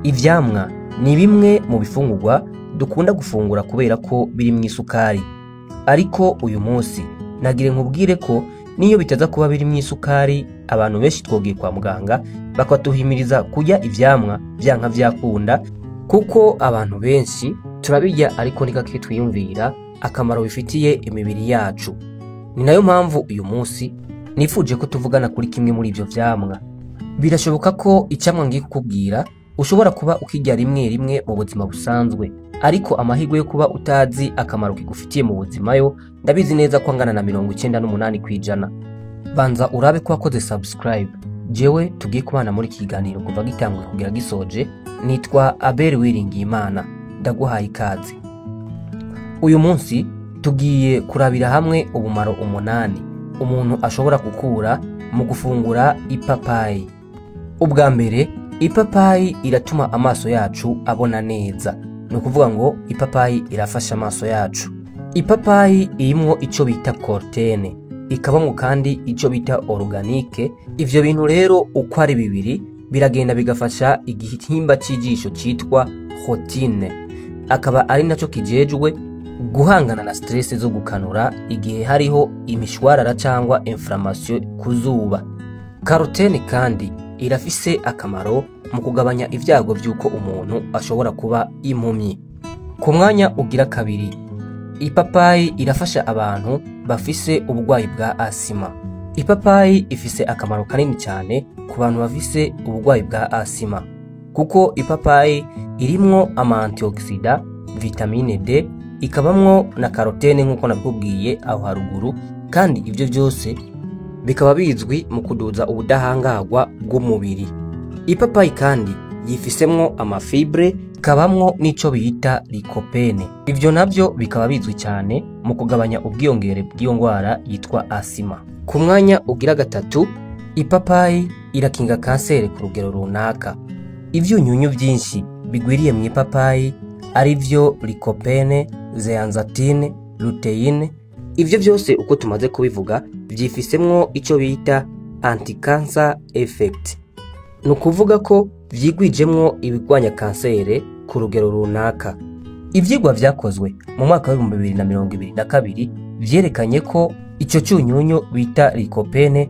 Ivyamwa ni bimwe mu bifungurwa dukunda gufungura kubera ko biri mu isukari. Ariko uyu munsi nagire nkubwire ko niyo bitaza kuba biri mu isukari, abantu benshi twogiye kwa muganga bakatuhimiriza kurya ivyamwa vyanka vyakunda, kuko abantu benshi turabirya ariko ni gake twiyumvira akamaro bifitiye imibiri yacu. Ni nayo mpamvu uyu munsi nifuje ko tuvugana kuri kimwe muri ivyo vyamwa. Birashoboka ko icamwa ngiye kukubwira ushobora kuba ukirya rimwe rimwe mu buzima busanzwe, ariko amahirwe yo kuba utazi akamaro kigufitiye mu buzima yo ndabizi neza ko angana na 98%. Banza urabe ko wakoze subscribe. Jewe tugiye kubana muri iki kiganiro kuva gitanguye kugera gisoje. Nitwa Abel Wiringiyimana, ndaguhaye ikaze. Uyu munsi tugiye kurabira hamwe ubumaro 8 umuntu ashobora gukura mu gufungura ipapayi. Ubwa mbere, ipapayi iratuma amaso yacu abona neza. Ni ukuvuga ngo ipapayi irafasha amaso yacu. Ipapayi irimwo ico bita carotene, ikabamwo kandi ico bita organique. Ivyo bintu rero uko ari bibiri biragenda bigafasha igihimba c'ijisho citwa rotine, akaba ari naco kijejwe guhangana na stress zo gukanura igihe hariho imishwarara cyangwa inflammation ku zuba. Carotene kandi irafise akamaro mu kugabanya ivyago vy'uko umuntu ashobora kuba impumyi. Ku mwanya ugira kabiri, ipapayi irafasha abantu bafise ubugwayi bwa asima. Ipapayi ifise akamaro kanini cyane ku bantu bafise ubugwayi bwa asima, kuko ipapayi irimwo ama antioxida, vitamine D, ikabamwo na carotene nk'uko nabikubwiye aho haruguru, kandi ivyo byose bikaba bizwi mu kuduza ubudahangarwa bw'umubiri. Ipapayi kandi yifisemwo amafibre, kabamwo n'ico bita lycopene. Ivyo navyo bikaba bizwi cyane mu kugabanya ubwiyongere bw'iyo ngwara yitwa asima. Ku mwanya ugira gatatu, ipapayi irakinga kanseri ku rugero runaka. Ivyunyunyu byinshi bigwiriye mu ipapayi ari vyo lycopene, zeaxanthine, luteine. Ivyo byose uko tumaze kubivuga vyifisemwo ico bita anti-cancer effect. Ni ukuvuga ko vyigwijemwo ibigwanya kansere ku rugero runaka. Ivyigwa vyakozwe mu mwaka wa 2022 vyerekanye ko ico cyunyunyu bita lycopene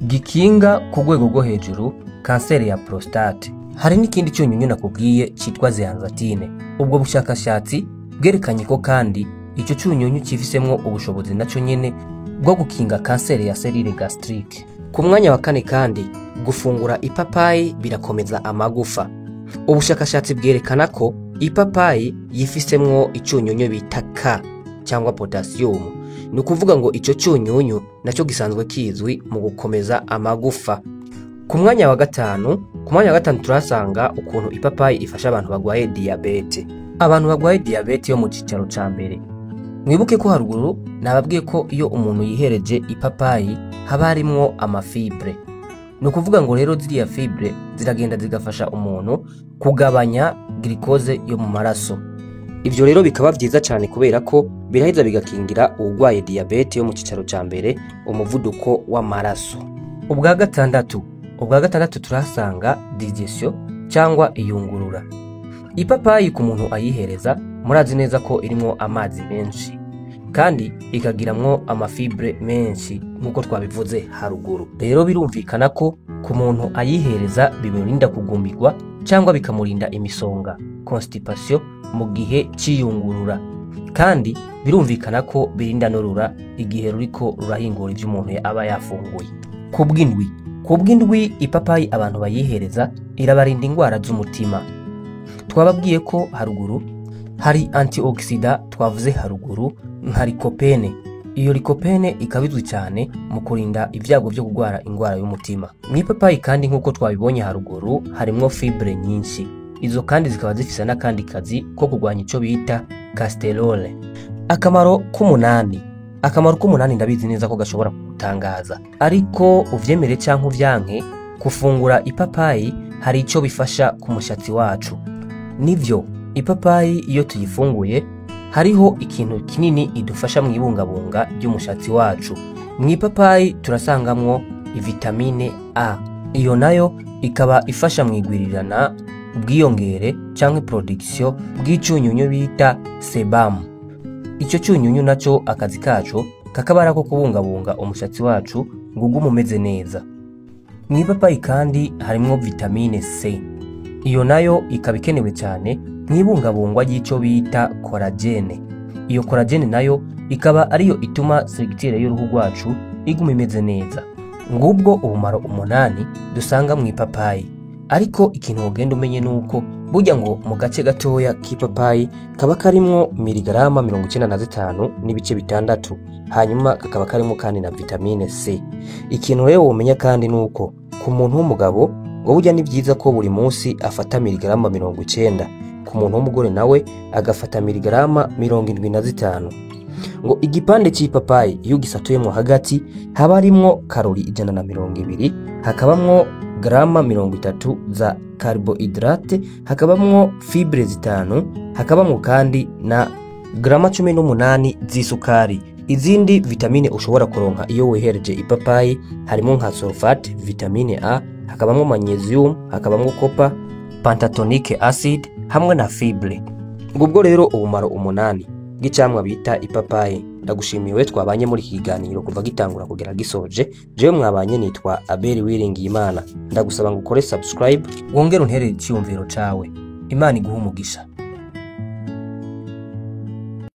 gikinga ku rwego rwo hejuru kanseri ya prostate. Hari n'ikindi cyunyunyu nakubwiye citwa zeaxanthine. Ubwo bushakashatsi bwerekanye ko kandi ico cyunyunyu cifisemwo ubushobozi naco nyene bwo gukinga kanseri ya cellule gastrique. Ku mwanya wa kane kandi, gufungura ipapayi birakomeza amagufa. Ubushakashatsi bwerekana ko ipapayi yifisemwo icyunyunyu bita K cyangwa potassium. Ni ukuvuga ngo ico cyunyunyu nacyo gisanzwe kizwi mu gukomeza amagufa. Ku mwanya wa gatanu, turasanga ukuntu ipapayi ifasha abantu bagwaye diabete. Abantu bagwaye diabete yo mu cicaro ca mbere, mwibuke ko haruguru nababwiye ko iyo umuntu yihereje ipapayi haba harimwo amafibre. Ni ukuvuga ngo rero ziriya fibre ziragenda zigafasha umuntu kugabanya glucose yo mu maraso. Ivyo rero bikaba vyiza cyane kubera ko biraheza bigakingira uwugwaye diabete yo mu cicaro ca mbere umuvuduko w'amaraso. Ubwa gatandatu turasanga digestion cyangwa iyungurura. Ipapayi ku muntu ayihereza murazi neza ko irimwo amazi menshi kandi ikagiramwo amafibre menshi nk'uko twabivuze haruguru. Rero birumvikana ko ku muntu ayihereza bimurinda kugumbirwa cyangwa bikamurinda imisonga constipation mu gihe cyiyungurura, kandi birumvikana ko birinda n'urura igihe ruriko rurahingura ivyo umuntu aba yafunguye. Kubw'indwi ipapayi abantu bayihereza irabarinda ingwara z'umutima. Twababwiye ko haruguru hari antioxida twavuze haruguru nka lycopene. Iyo lycopene ikabizwi cyane mu kurinda ibyago byo kugwara ingwara y'umutima. Mu ipapayi kandi nk'uko twabibonye haruguru harimwo fibre nyinshi. Izo kandi zikaba zifise n'akandi kazi ko kugwanya ico bita casterole. Akamaro k'umunani ndabizi neza ko gashobora kugutangaza, ariko uvyemere canke uvyanke, gufungura ipapayi hari ico bifasha ku mushatsi wacu. Nivyo, ipapayi iyo tuyifunguye hariho ikintu kinini idufasha mu ibungabunga ry'umushatsi wacu. Mu ipapayi turasangamwo vitamine A, iyo nayo ikaba ifasha mu igwirirana ubwiyongere canke production bw'icunyunyu bita sebum. Ico cunyunyu naco akazi kaco kakaba ari ako kubungabunga umushatsi wacu ngo ugume umeze neza. Mw'ipapayi kandi harimwo vitamine C. Iyo nayo ikaba ikenewe cyane mw'ibungabungwa ry'ico bita collagene. Iyo collagene nayo ikaba ariyo ituma structure y'uruhu rwacu iguma imeze neza. Ngubwo ubumaro 8 dusanga mw'ipapayi. Ariko ikintu wogenda umenye nuko burya ngo mu gace gatoya k'ipapayi kaba karimwo miligarama 95.6, hanyuma kakaba karimwo kandi na vitamine C. Ikintu rero womenya kandi nuko ku muntu w'umugabo ngo burya ni byiza ko buri munsi afata miligarama 90, ku muntu w'umugore nawe agafata miligarama 75. Ngo igipande c'ipapayi iyo ugisatuyemwo hagati haba harimwo karori 120, hakabamwo grama 30 za carbohydrate, hakabamwo fibre 5, hakabamwo kandi na grama 18 z'isukari. Izindi vitamine ushobora kuronka iyo wihereje ipapayi harimo nka sulfate, vitamine A, hakabamwo magnesium, hakabamwo copper, pantothenic acid hamwe na fibre. Ngubwo rero ubumaro 8 bw'icamwa bita ipapayi. Ndagushimiye twabanye muri iki kiganiro kuva gitangura kugera gisoje. Jewe mwabanye nitwa Abel Wiringiyimana. Ndagusaba ngo ukore subscribe, wongere unterere icyumviro cawe. Imana iguhe umugisha.